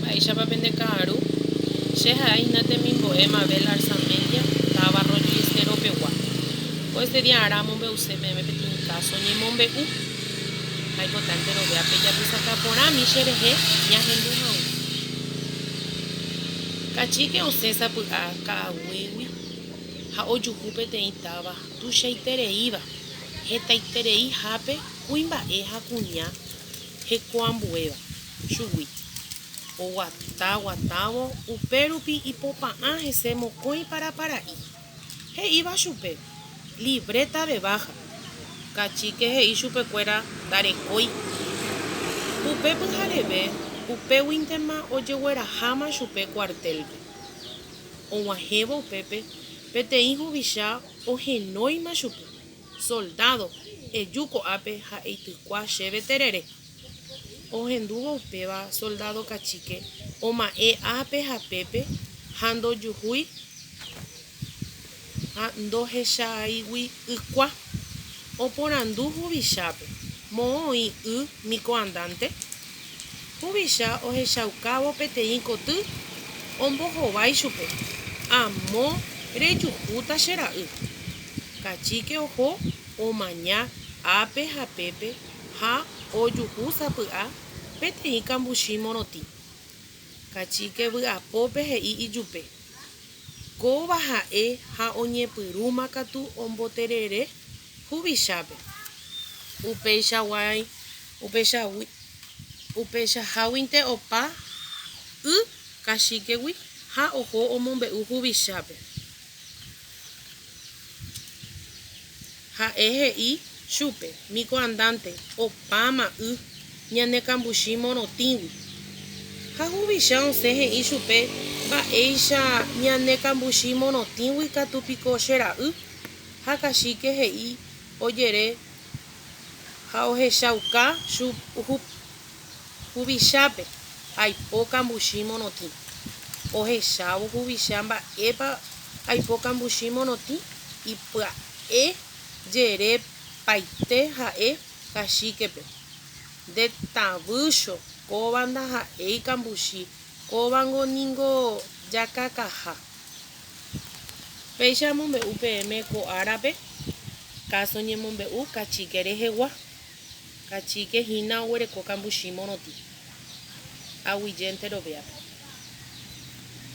Mba'éichapa pende ka'aru? Che ha'e hína temimbo'e Mabel Arzamendia, táva Arroyo y Estero pegua. Ko este día ára amombe'use peẽme peteĩ káso ñemombe'u. Ha aipota enterovea pejapysaka porãmi che rehe ñahendu hag̃ua. Kachíke osẽ sapy'a ka'aguýgui ha ojuhu peteĩ táva tuichaitereíva, hetaiterei hápe kuimba'e ha kuña hekoambuéva chugui. Oguata guatávo upérupi ipopa'ã hese mokõi parapara'i. He'íva chupe, Libreta de baja. Kachíke he'i chupekuéra ndarekói. Upe pyhareve upéguintema ojegueraháma chupe cuartel-pe. Og̃uahẽvo upépe, peteĩ huvicha ohenóima chupe. Soldádo, eju ko'ápe ha eitykua chéve terere. Ohendúvo upéva soldádo Kachíke oma'ẽ ápe ha pépe ha ndojuhúi ha ndohechaáigui ykua. Oporandu huvichápe, Moõ oĩ y miko andánte? Huvicha ohechaukávo peteĩ koty ombohovái chupe, Amo rejuhúta che ra'y. Kachíke oho omaña ápe ha pépe ha ojuhu sapy'a peteĩ kambuchi morotĩ. Kachíke vy'apópe he'i ijupe, Kóva ha'e ha oñepyrũma katu omboterere huvichápe. Upeichaháguinte opa y kachíkegui ha oho omombe'u huvichápe. Ha'e he'i chupe, Miko andánte, opáma y ñane kambuchi morotĩgui. Ha huvicha osẽ he'i chupe, Mba'éicha ñane kambuchi morotĩgui katu piko che ra'y? Ha kachíke he'i ojere ha ohechauka huvichápe, Aipo kambuchi morotĩ. Ohechávo huvicha mba'épa aipo kambuchi morotĩ, ipya'e jere paite ha'e kachíkepe. Nde tavýcho, kóva ndaha'éi kambuchi, kóvango ningo jakakaha. Péicha amombe'u peẽme ko árape káso ñemombe'u kachíke rehegua. Kachíke hína oguereko kambuchi morotĩ. Aguyje enterovéape.